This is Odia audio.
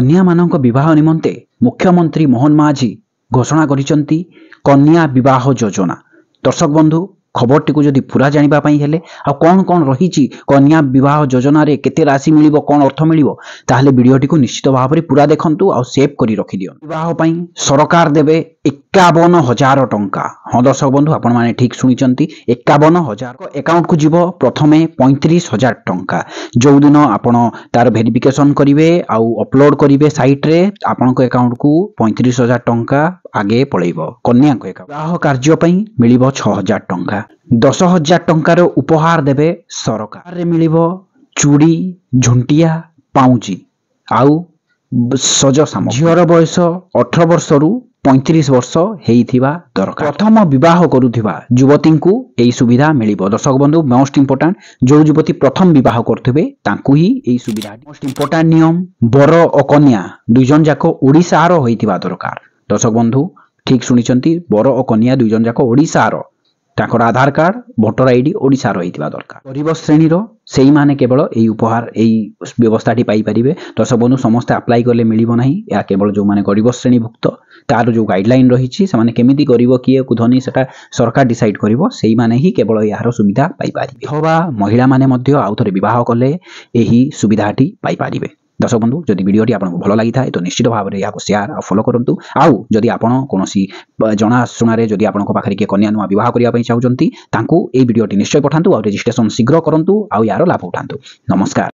କନ୍ୟାମାନଙ୍କ ବିବାହ ନିମନ୍ତେ ମୁଖ୍ୟମନ୍ତ୍ରୀ ମୋହନ ମାଝୀ ଘୋଷଣା କରିଛନ୍ତି କନ୍ୟା ବିବାହ ଯୋଜନା। ଦର୍ଶକ ବନ୍ଧୁ, ଖବରଟିକୁ ଯଦି ପୁରା ଜାଣିବା ପାଇଁ ହେଲେ ଆଉ କ'ଣ କ'ଣ ରହିଛି କନ୍ୟା ବିବାହ ଯୋଜନାରେ, କେତେ ରାଶି ମିଳିବ, କ'ଣ ଅର୍ଥ ମିଳିବ, ତାହେଲେ ଭିଡ଼ିଓଟିକୁ ନିଶ୍ଚିତ ଭାବରେ ପୁରା ଦେଖନ୍ତୁ ଆଉ ସେଭ୍ କରି ରଖିଦିଅନ୍ତୁ। ବିବାହ ପାଇଁ ସରକାର ଦେବେ 51,000 ଟଙ୍କା। ହଁ ଦର୍ଶକ ବନ୍ଧୁ, ଆପଣମାନେ ଠିକ୍ ଶୁଣିଛନ୍ତି, 51,000। ଆକାଉଣ୍ଟକୁ ଯିବ ପ୍ରଥମେ 35,000 ଟଙ୍କା। ଯେଉଁଦିନ ଆପଣ ତାର ଭେରିଫିକେସନ୍ କରିବେ ଆଉ ଅପଲୋଡ଼ କରିବେ ସାଇଟ୍ରେ, ଆପଣଙ୍କ ଆକାଉଣ୍ଟକୁ 35,000 ଟଙ୍କା ଆଗେ ପଳେଇବ କନ୍ୟାଙ୍କ ଆକାଉଣ୍ଟ। ବିବାହ କାର୍ଯ୍ୟ ପାଇଁ ମିଳିବ 6,000 ଟଙ୍କା। 10,000 ଟଙ୍କାର ଉପହାର ଦେବେ ସରକାରରେ। ମିଳିବ ଚୁଡ଼ି, ଝୁଣ୍ଟିଆ, ପାଉଁଜି ଆଉ ସଜ ସାମଗ୍ରୀ। ଝିଅର ବୟସ 18 ବର୍ଷରୁ 35 ବର୍ଷ ହେଇଥିବା ଦରକାର। ପ୍ରଥମ ବିବାହ କରୁଥିବା ଯୁବତୀଙ୍କୁ ଏହି ସୁବିଧା ମିଳିବ। ଦର୍ଶକ ବନ୍ଧୁ, ମୋଷ୍ଟ ଇମ୍ପୋର୍ଟାଣ୍ଟ, ଯେଉଁ ଯୁବତୀ ପ୍ରଥମ ବିବାହ କରୁଥିବେ ତାଙ୍କୁ ହିଁ ଏହି ସୁବିଧା। ମୋଷ୍ଟ ଇମ୍ପୋର୍ଟାଣ୍ଟ ନିୟମ, ବର ଓ କନ୍ୟା ଦୁଇଜଣ ଯାକ ଓଡ଼ିଶାର ହୋଇଥିବା ଦରକାର। ଦର୍ଶକ ବନ୍ଧୁ, ଠିକ୍ ଶୁଣିଛନ୍ତି, ବର ଓ କନ୍ୟା ଦୁଇଜଣ ଯାକ ଓଡ଼ିଶାର, ତାଙ୍କର ଆଧାର କାର୍ଡ଼, ଭୋଟର ଆଇଡି ଓଡ଼ିଶାର ହେଇଥିବା ଦରକାର। ଗରିବ ଶ୍ରେଣୀର ସେଇମାନେ କେବଳ ଏଇ ଉପହାର, ଏଇ ବ୍ୟବସ୍ଥାଟି ପାଇପାରିବେ। ଦର୍ଶକ ବନ୍ଧୁ, ସମସ୍ତେ ଆପ୍ଲାଏ କଲେ ମିଳିବ ନାହିଁ। ଏହା କେବଳ ଯେଉଁମାନେ ଗରିବ ଶ୍ରେଣୀଭୁକ୍ତ, ତାର ଯେଉଁ ଗାଇଡ଼ଲାଇନ୍ ରହିଛି, ସେମାନେ କେମିତି ଗରିବ, କିଏ ଧନୀ ସେଟା ସରକାର ଡିସାଇଡ୍ କରିବ, ସେଇମାନେ ହିଁ କେବଳ ଏହାର ସୁବିଧା ପାଇପାରିବେ। ଅଥବା ମହିଳାମାନେ ମଧ୍ୟ ଆଉ ଥରେ ବିବାହ କଲେ ଏହି ସୁବିଧାଟି ପାଇପାରିବେ। ଦର୍ଶକ ବନ୍ଧୁ, ଯଦି ଭିଡ଼ିଓଟି ଆପଣଙ୍କୁ ଭଲ ଲାଗିଥାଏ ତ ନିଶ୍ଚିତ ଭାବରେ ଏହାକୁ ସେୟାର ଆଉ ଫଲୋ କରନ୍ତୁ। ଆଉ ଯଦି ଆପଣ କୌଣସି ଜଣାଶୁଣାରେ ଯଦି ଆପଣଙ୍କ ପାଖରେ କିଏ କନ୍ୟା ନୂଆ ବିବାହ କରିବା ପାଇଁ ଚାହୁଁଛନ୍ତି, ତାଙ୍କୁ ଏଇ ଭିଡ଼ିଓଟି ନିଶ୍ଚୟ ପଠାନ୍ତୁ ଆଉ ରେଜିଷ୍ଟ୍ରେସନ ଶୀଘ୍ର କରନ୍ତୁ ଆଉ ଏହାର ଲାଭ ଉଠାନ୍ତୁ। ନମସ୍କାର।